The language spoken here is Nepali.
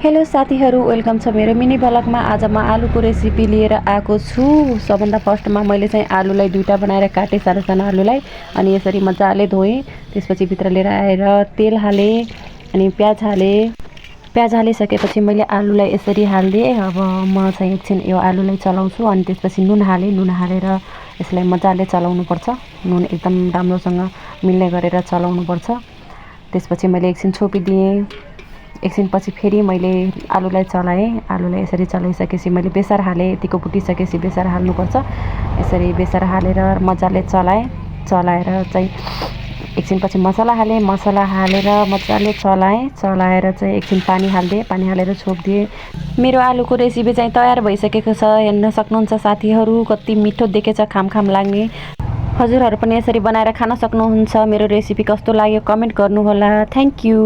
हेलो साथीहरू, वेलकम छ मेरो मिनी ब्लगमा। आज म आलुको रेसिपी लिएर आएको छु। सबभन्दा फर्स्टमा मैले चाहिँ आलुलाई दुईटा बनाएर काटेँ, सानो सानो आलुलाई, अनि यसरी मजाले धोएँ। त्यसपछि भित्र लिएर आएर तेल हालेँ अनि प्याज हालेँ। प्याज हालिसकेपछि मैले आलुलाई यसरी हालिदिएँ। अब म चाहिँ एकछिन यो आलुलाई चलाउँछु अनि त्यसपछि नुन हालेँ। नुन हालेर यसलाई मजाले चलाउनुपर्छ। नुन एकदम राम्रोसँग मिल्ने गरेर चलाउनुपर्छ। त्यसपछि मैले एकछिन छोपिदिएँ। एकछिनपछि फेरि मैले आलुलाई चलाएँ। आलुलाई यसरी चलाइसकेपछि मैले बेसार हालेँ। यतिको फुटिसकेपछि बेसार हाल्नुपर्छ। यसरी बेसार हालेर मजाले चलाएर चाहिँ एकछिनपछि मसला हालेँ। मसला हालेर मजाले चलाएर चाहिँ एकछिन पानी हालिदिएँ। पानी हालेर छोपिदिएँ। मेरो आलुको रेसिपी चाहिँ तयार भइसकेको छ। हेर्न सक्नुहुन्छ साथीहरू, कति मिठो देखेछ, खाम लाग्ने। हजुरहरू पनि यसरी बनाएर खान सक्नुहुन्छ। मेरो रेसिपी कस्तो लाग्यो कमेन्ट गर्नुहोला। Thank you.